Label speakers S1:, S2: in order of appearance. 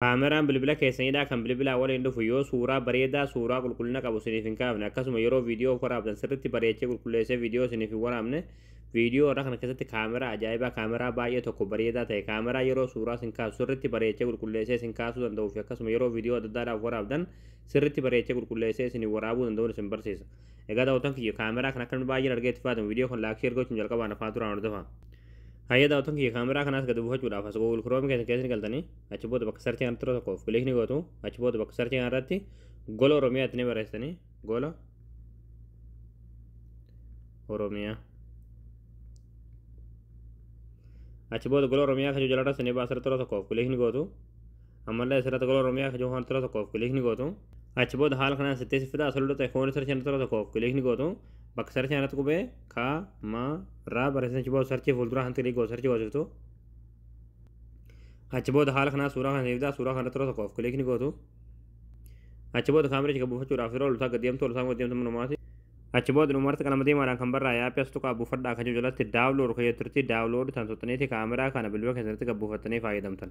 S1: Kaameraan bilbila keessanidha kan bilbilaa waliin dhufu yoo suuraa bareedaa, suuraa qulqullina qabu isiniif hin kaafne, akkasuma yeroo viidiyoo waraabdan sirriitti bareechee qulqulleessee viidiyoo isiniif hin waraabne, viidiyoo irra kana keessatti kaameraa ajaa'ibaa, kaameraa baay'ee tokko bareedaa ta'e, kaameraa yeroo suuraa isin kaasu sirriitti bareechee qulqulleessee isin kaasuu danda'uu fi akkasuma yeroo viidiyoo adda addaadhaaf waraabdan sirriitti bareechee qulqulleessee isin waraabuu danda'uun isin barsiisa. Egaa daawwattoon kiyya, kaameraa kana akka baay'een argee itti fayyadamu, viidiyoo kun like, share gochuun jalqabaan afaan turaan hordofaa. Hayya daawwattoon kiyya, kaameraa kanaas gadi buufachuudhaaf as Google Chrome keessa keessa galtanii, achi booda bakka search kanatti yeroo tokkoof click ni gootu. Achi booda bakka search kanarratti Gola Oromiyaa itti ni barreessitanii, Gola Oromiyaa. Achi booda Gola Oromiyaa kan jalarra isinii baasa, irratti yeroo tokkoof click ni gootu. Ammallee asirratti Gola Oromiyaa kan jiru yeroo tokkoof click ni gootu. Achi booda haala kanaan sittee si fida. Asirra ta'e foon search kanatti yeroo tokkoof click ni gootu. Bakka search kanatti qubee ka ma raa barreessan, achi booda search fuuldura kan click gootu, search goosiftu. Achi booda haala kanaa suuraa kana fida. Suuraa kanatti yeroo tokkoof click ni gootu. Achi booda kaamericha buufachuudhaaf yeroo ol gad deemtu, ol gad deemtu manumaati. Achi booda dhumarratti qalama diimaadhaan kan barraa'e app as tuqaa buufadhaa kan jiru jalatti download kan jetturti, download tan tuttaniiti kaameraa kana bilbila keessatti gad buufattanii fayyadamtan.